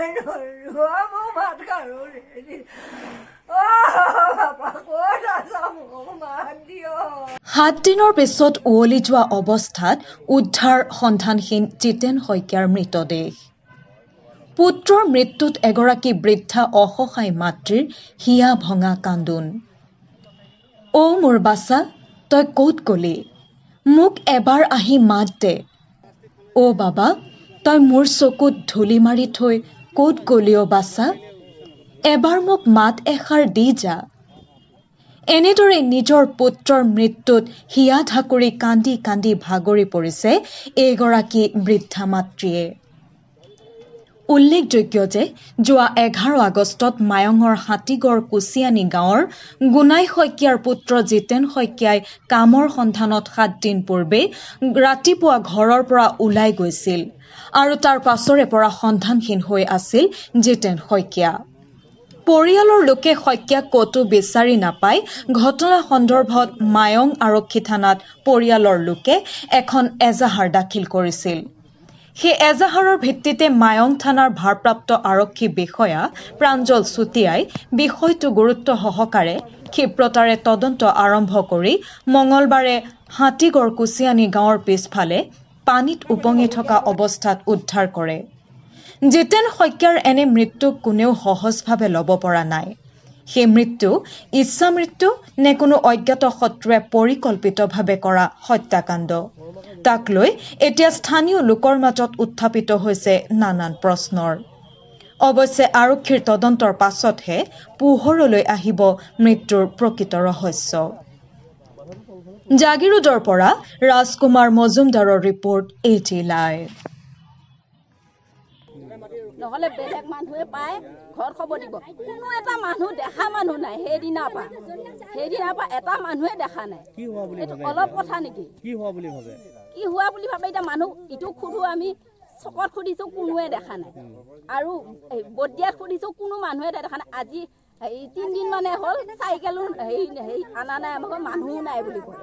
মই নোৱাৰো, মোক ভাত খাৰো। অ বাপা, ক'ত আছা? মোক মাত দিয়। 7 দিনৰ পিছত উৱলি যোৱা অৱস্থাত উদ্ধাৰ সন্ধানহীন জিতেন শইকীয়াৰ মৃতদেহ। পুত্ৰৰ মৃত্যুত এগৰাকী বৃদ্ধা অসহায় মাতৃৰ হিয়া ভঙা কান্দোন। অ' মোৰ বাচা, তই ক'ত গলি? মোক এবাৰ আহি মাত দে। অ' বাবা, তই মোৰ চকুত ধূলি মাৰি থৈ ক'ত গলি? অ' বাচা, এবাৰ মোক মাত এষাৰ দি যা। এনেদৰে নিজৰ পুত্ৰৰ মৃত্যুত হিয়া ঢাকুৰি কান্দি কান্দি ভাগৰি পৰিছে এইগৰাকী বৃদ্ধা মাতৃয়ে। উল্লেখযোগ্য যে যোৱা 11 আগষ্টত মায়ঙৰ হাতীগড় কুচিয়ানী গাঁৱৰ গুণাই শইকীয়াৰ পুত্ৰ জিতেন শইকীয়াই কামৰ সন্ধানত 7 দিন পূৰ্বে ৰাতিপুৱা ঘৰৰ পৰা ওলাই গৈছিল আৰু তাৰ পাছৰে পৰা সন্ধানহীন হৈ আছিল জিতেন শইকীয়া। পৰিয়ালৰ লোকে শইকীয়াক ক'তো বিচাৰি নাপাই ঘটনা সন্দৰ্ভত মায়ং আৰক্ষী থানাত পৰিয়ালৰ লোকে এখন এজাহাৰ দাখিল কৰিছিল। সেই এজাহাৰৰ ভিত্তিতে মায়ং থানাৰ ভাৰপ্ৰাপ্ত আৰক্ষী বিষয়া প্ৰাঞ্জল চুতীয়াই বিষয়টো গুৰুত্ব সহকাৰে ক্ষিপ্ৰতাৰে তদন্ত আৰম্ভ কৰি মঙলবাৰে হাতীগড় কুচিয়ানী গাঁৱৰ পিছফালে পানীত উপঙি থকা অৱস্থাত উদ্ধাৰ কৰে। জিতেন শইকীয়াৰ এনে মৃত্যুক কোনেও সহজভাৱে ল'ব পৰা নাই। সেই মৃত্যু ইচ্ছা মৃত্যু নে কোনো অজ্ঞাত শত্ৰুৱে পৰিকল্পিতভাৱে কৰা হত্যাকাণ্ড, তাক লৈ এতিয়া স্থানীয় লোকৰ মাজত উত্থাপিত হৈছে নানান প্ৰশ্নৰ। অৱশ্যে আৰক্ষীৰ তদন্তৰ পাছতহে পোহৰলৈ আহিব মৃত্যুৰ প্ৰকৃত ৰহস্য। জাগিৰোডৰ পৰা ৰাজকুমাৰ মজুমদাৰৰ ৰিপৰ্ট, এ টি লাইভ। নহ'লে বেলেগ মানুহে পায় ঘৰত খবৰ দিব। কোনো এটা মানুহ দেখা মানুহ নাই। সেইদিনাৰ পৰা এটা মানুহে দেখা নাই। কি হোৱা বুলি এইটো ভাবে? অলপ কথা নেকি? কি হোৱা বুলি ভাবে? কি হোৱা বুলি ভাবে? এতিয়া মানুহ ইটোক সোধো, আমি চকত সুধিছোঁ, কোনোৱে দেখা নাই। আৰু এই বদিয়াত সুধিছোঁ, কোনো মানুহে দেখা নাই। আজি হেৰি 3 দিন মানে হ'ল, চাইকেলো হেৰি হেৰি অনা নাই, আমাৰ ঘৰত মানুহো নাই বুলি কয়।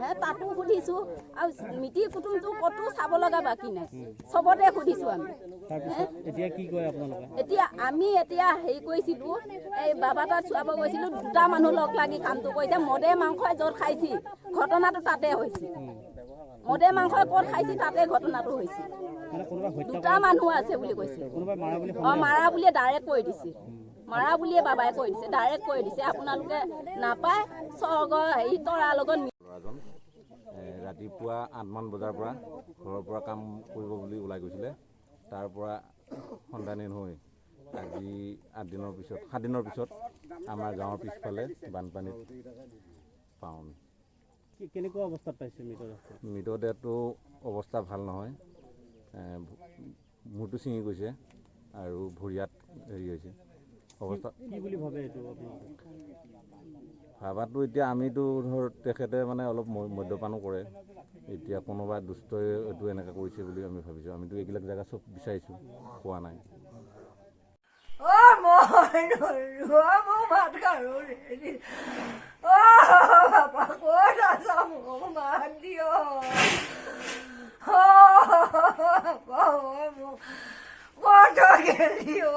হে তাতো সুধিছোঁ আৰু মিতিৰ কুটুমটো ক'তো চাব লগা বাকী নাই, চবতে সুধিছোঁ আমি। তাৰপিছত এতিয়া কি কয় আপোনালোকে? এতিয়া আমি এতিয়া হেৰি কৰিছিলোঁ, এই বাবা তাত চোৱাব গৈছিলোঁ। দুটা মানুহ লগ লাগি কামটো কৰিছে। মদে মাংসই য'ত খাইছি, ঘটনাটো তাতে হৈছে। মদে মাংসই ক'ত খাইছি, তাতে ঘটনাটো হৈছে। মানে কোনোবাই হত্যা দুটা মানুহ আছে বুলি কৈছে। কোনোবাই মাৰা বুলি অঁ, মাৰা বুলিয়ে ডাইৰেক্ট কৈ দিছে। মাৰা বুলিয়ে বাবাই কৈ দিছে, ডাইৰেক্ট কৈ দিছে। আপোনালোকে নাপায় স্বৰ্গৰ হেৰি তৰাৰ লগত। ল'ৰাজন ৰাতিপুৱা 8মান বজাৰ পৰা ঘৰৰ পৰা কাম কৰিব বুলি ওলাই গৈছিলে। তাৰ পৰা সন্ধানহীন হৈ আজি 8 দিনৰ পিছত, 7 দিনৰ পিছত আমাৰ গাঁৱৰ পিছফালে বানপানীত পাওঁ আমি। কেনেকুৱা অৱস্থাত পাইছে মৃতদেহটো? মৃতদেহটো অৱস্থা ভাল নহয়। মূৰটো ছিঙি গৈছে আৰু ভৰি হাত হেৰি হৈছে অৱস্থা। কি বুলি ভাবে এইটো আপোনালোকে? ভাবাটো এতিয়া আমিতো ধৰ তেখেতে মানে অলপ মদ্যপানো কৰে। এতিয়া কোনোবা দুষ্টই এইটো এনেকৈ কৰিছে বুলি আমি ভাবিছোঁ। আমিতো এইবিলাক জেগা চব বিচাৰিছোঁ, পোৱা নাই। অ মই নোৱাৰো, মোক ভাত খাৰো। অ বাপা, ক'ত আছা? মোক মাত দিয়। অ বাপা, অ মোক ক'ত গেলি? অ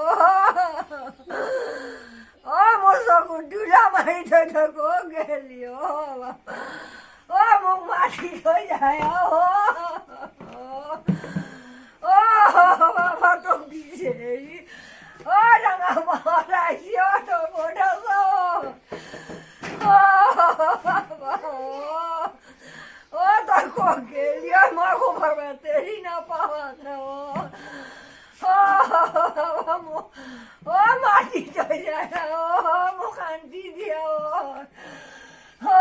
অ মোৰ চকুত ধূলা মাৰি থৈ থৈ ক'ত গেলি? অ বাপা, অ মোক মাতি থৈ যায়। অ অ বাবা, তোক বিচাৰি অ ডাঙৰ বাবা আহিছে। অ তই ক'ত আছ? অ বাবা, অ তই ক'ত গেলি? অ মই খবৰ বাতৰি নাপাওঁ। অ অ মোক অ মাতি থৈ যায়। অ মোক শান্তি দিয়া। অ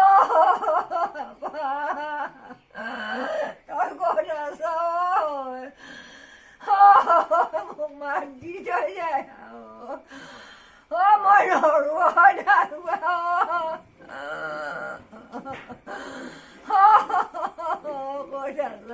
বাবা, তই ক'ত আছ? অ মোক মাত দি থৈ যায়। অ মই নৰো। অ ক'ত আছ?